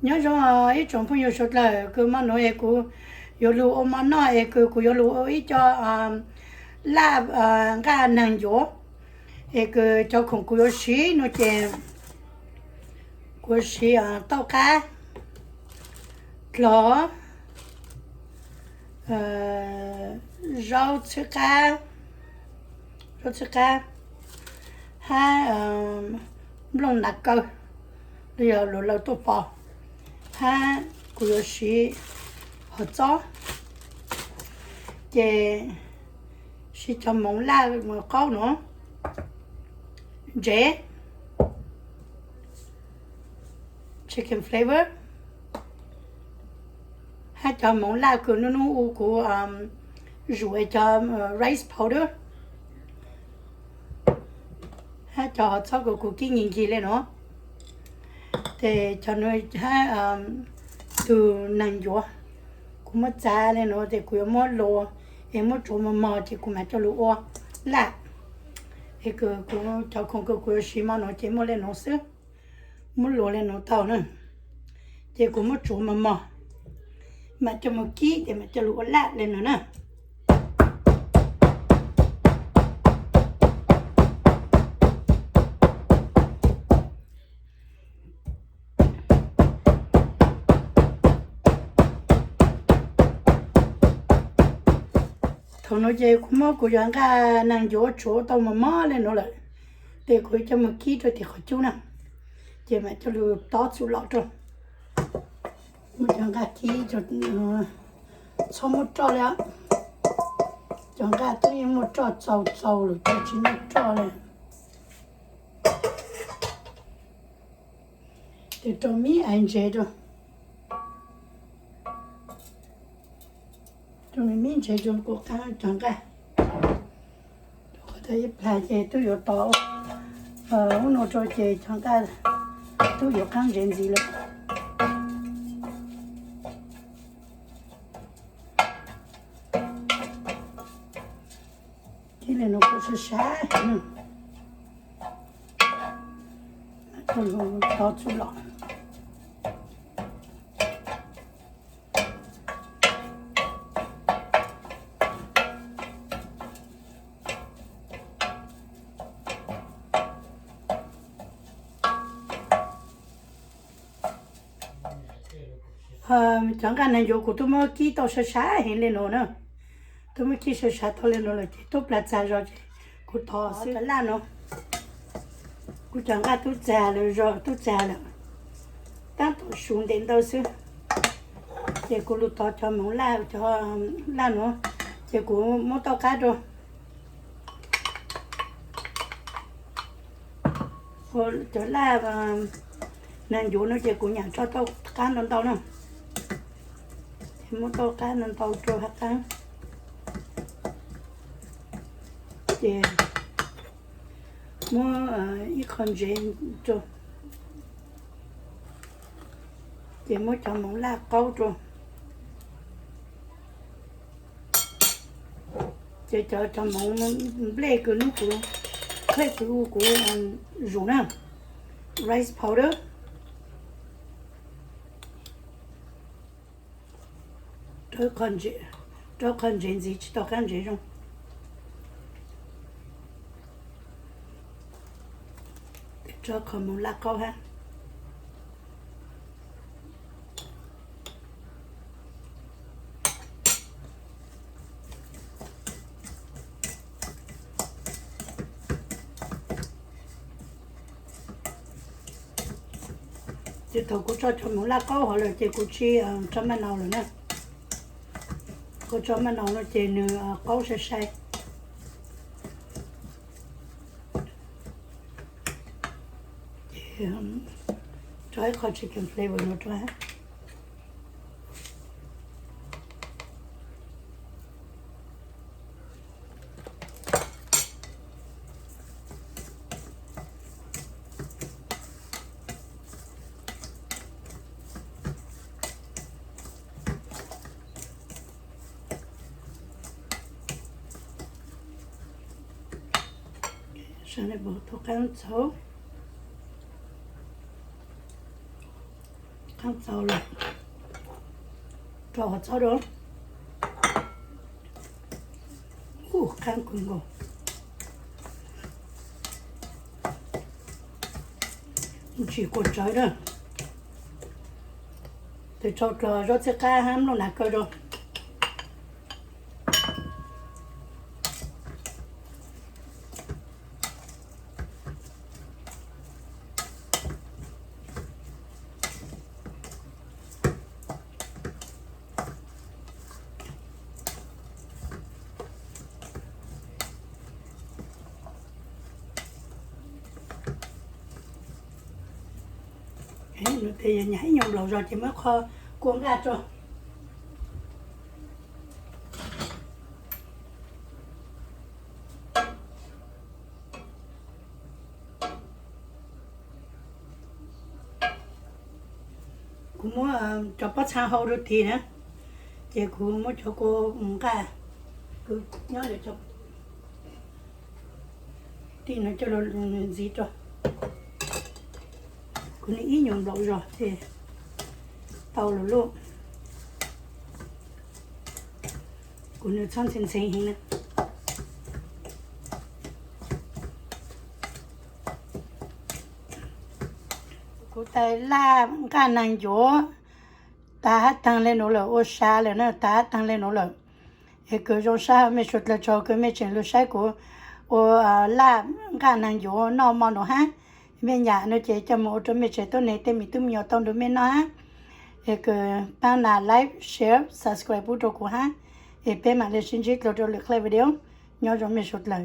Nyob zoo ib tsoom phooj ywg suav dlawg, kws mo nuav es kuv yuav lug ua mo noj es kws kuv yuav lug ua ib co laj nqaj neeg ncuav, es kws cov khoom kuv yuav siv no ces kuv yuav siv tauj qab, dlog, zaub txhwb qab, zaub txhwb qab, hab nplooj nas kaw, los yog luas laws tuaj pov, hab kuv yuav siv hov txob, ces siv cov moov laj qaub nuav, ntsev, chicken flavor, hab cov moov laj kws nub nub u kuv zuj es cov rice powder, hab cov hov txob kws kuv kib nkig nkig le nuav, ces cov nuav hab tug neeg ncuav, kuv muab txav le nuav ces kuv yuav muab luas, es muab tsuav mos mos ces kuv mam coj lug ua laj. Es kws kuv cov khoom kws kuv yuav siv mo nuav ces muaj le nuav xwb, muab luas le nuav tau na, ces kuv muab tsuav mos mos, mam coj mus kib ces mam coj lug ua laj le nuav na. Thaum nuav ces kuv muab kuv cov nqaj neeg ncuav tsuav tau mos mos le nuav lawm, ces kuv coj mus kib rau tim qhov cub na, ces mam coj lug tob txuj lom rau. Muab cov nqaj kib, txhob muab roj le, cov nqaj twb yeej muaj roj txaus txaus lawm, tsis muaj roj le. Ces rau me aiv ntsev rau, rau me me ntsev rau kuv qaab cov nqaj. Rau qhov tau ib plag ces twb yuav tov ub no rau ces cov nqaj twb yuav qaab ntsev ntxiv lawm. Kib le nuav kuj sab sab heev, tov txuj lom. Cov nqaj neeg ncuav kuv twb muab kib tau sab sab heev le nuav na, twb muab kib sab sab tau le nuav lawm ces tub plag txag zog ces kuv tov xwb. Cov laj nuav, kuv cov nqaj tub txag lawm, zog tub txag lawm, tab tom su ntev ntau xwb. Ces kuv lug tov cov moov laj, cov laj nuav, ces kuv muab tauj qab rau. Cov laj neeg ncuav no ces kuv nyam tso tauj qab ntau ntau na, ces muab tauj qab ntau ntau rau hab qaab, ces muab ib qho ntsev rau, ces muab cov moov laj qaub rau. Ces cov, cov moov nplej kws nub kuv, nplej kws u kuv zus na, rice powder, rau qhov ntsev ntxiv tsis tau qaab ntsev zoo. Rau qhov moov laj qaub hab. Ces thaum kuv tso cov moov laj qaub hov lawm ces kuv tsis tso maj nau lawm na. Kuv tso maj nau no ces nws qaub sai sai. Ces tso ib qho chicken flavor no rau hab. Sawv daws pum tau qaab txhaub, Txaus lawm, rau qhov txob rau. Ub, qab kawg nkaus. Tsis kua tsawv na. Tes tsau dlog zaub txhib qab hab nplooj hnav kaw rau. Nws tes yog nyam ib nyuag nplaum zog ces muab qho kua nqaj rau. Kuv muab cov pob txha hau rau tid na, ces kuv muab cov kua nqaj nyob li cov tij no coj los ntxiv rau. Kuv nws ib nyuag nplaum zog ces tau lawm lauj. Kuv nws txhob ntxhee ntxhee heev na. Kuv tais laj nqaj neeg ncuav tas hab taag le nuav lawm, ua sab lawm na, tas hab taag le nuav lawm. Es kws zoo sab mej suav dlawg tsaug kws mej tseem lug saib kuv ua laj nqaj neeg ncuav noj mo nuav hab. Mej nyam no ces coj moog ua rau mej tsev tuab neeg tej me tub me nyuam tau nrug mej noj hab. Es kws paab nas like, share, subscribe pub rau kuv hab. Es peb mam le sib ntsib dlua rau lwm qhov video. Nyob zoo mej suav dlawg.